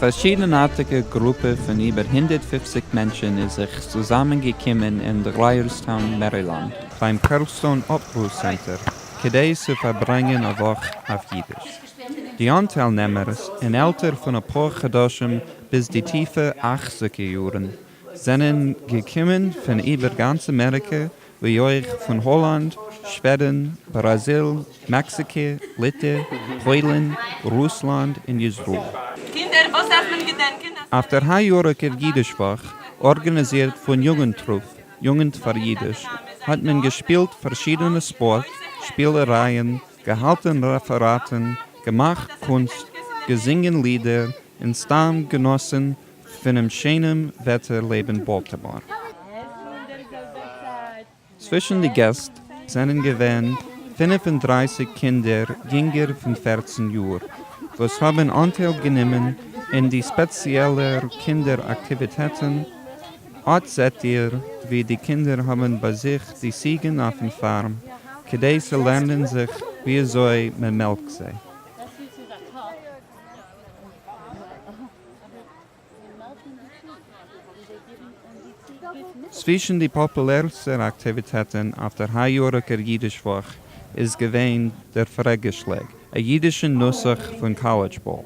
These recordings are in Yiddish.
פארשידנארטיגע גרופע פון איבער 150 מענטשן איז זיך צוזאמענגעקומען אין דרייערסטאון, מערילאנד, ביים פערלסטאון אפרו צענטער, כדי צו פארברענגען א וואך אויף אידיש. די אנטיילנעמערס, אין עלטער פון אפאר חדשים ביז די טיפע אכציגער יארן, זענען געקומען פון איבער גאנץ אמעריקע, ווי אויך פון האלאנד, שוועדן, בראזיל, מעקסיקע, ליטע, פוילן, רוסלאנד און ישראל. אויף דער היי-יאריגער אידיש וואך, ארגאניזירט פון יוגנטרוף, יוגנט פאר אידיש, האט מען געשפילט פארשידענע ספארט שפילערייען, געהאלטן רעפעראטן, געמאכט קונסט, געזינגען לידער, און סתם גענאסן פונעם שענעם וועטער לעבן באלטימאר. צווישן די געסט זענען געווען 35 קינדער יונגער פון 14 יאר וואס האבן אנטייל גענומען אין די ספעציעלער קינדער אקטיוויטעטן, אט זעט איר ווי די קינדער האבן באזוכט די ציגן אויפן פארם כדי צו לערנען זיך וויאזוי מען מעלקט זיי. צווישן די פאפולערסטע אקטיוויטעטן אויף דער היי-יאריגער אידיש וואך איז געווען דער פרעגעשלעג, א אידישן נוסח פון college ball,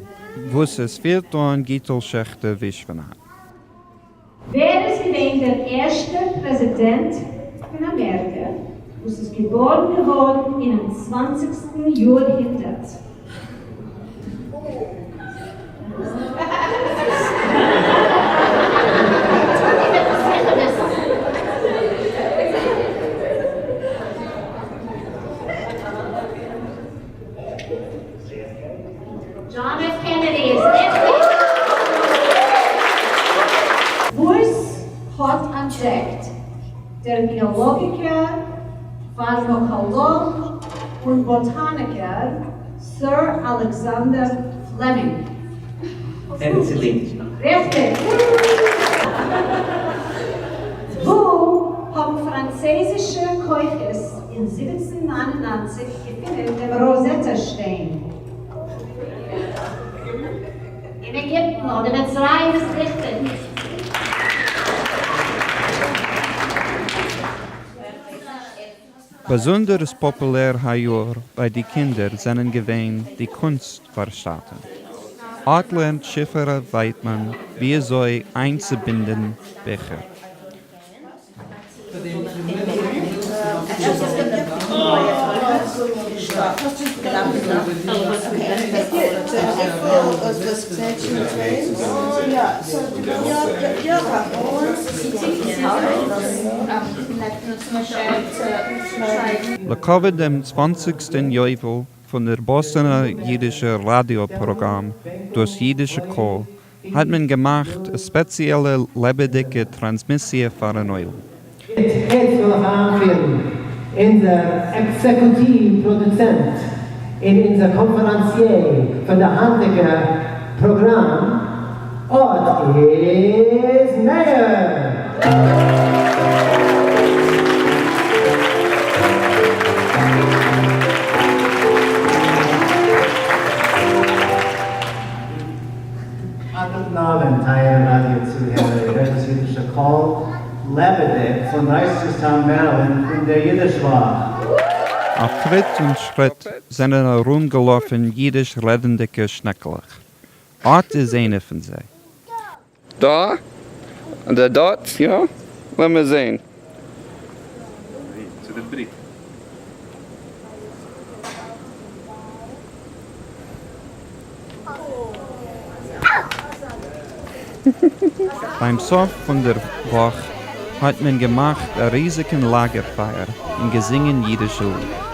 וואס עס פירט אן גיטל שעכטער ווישוואנאט. ווער איז געווען דער ערשטער פרעזידענט פון אמעריקע וואס איז געבארן געווארן אינעם צוואנציגסטן יאר-הונדערט? John F. Kennedy איז ריכטיג. וואס האט אנטדעקט דער ביאלאגיקער, פארמאקאלאג און באטאניקער Sir אלעקסאנדער פלעמינג? פעניצילין. ריכטיג! וואו האבן פראנצייזישע כוחות אין 1799 געפונען דעם ראזעטע שטיין? אין עגיפטן אדער מצרים איז ריכטיג. באזונדערס פאפולער היי-יאר ביי די קינדער זענען געווען די קונסט ווארשטאטן. אט לערנט שפרה ווייטמאן וויאזוי איינצובינדן ביכער. לכבוד דעם צוואנציגסטן יובל פון דער באסטאנער אידישער ראדיא פראגראם דאס אידישע קול האט מען געמאכט א ספעציעלע לעבעדיגע טראנסמיסיע פארן עולם. איצט וויל איך איינפירן אונזער עקזעקוטיוו פראדוצענט און אונזער קאנפעראנסיער פון די היינטיגע פראגראם, אט איז מאיר! א גוטן אווענט טייערע ראדיא צוהערער, איר הערט דאס אידישע קול לעבעדיג פון רייסערסטאון מערילענד פון דער אידיש וואך. אויף טריט און שריט זענען ארומגעלאפן אידיש רעדנדיגע שנעקלעך. אט איז איינע פון זיי. דא? אדער דארט? יא? לאמיר זעהן. צו די בריק. ביים סוף פון דער וואך האט מען געמאכט א ריזיגן לאגער פייער און געזינגען אידישע לידער.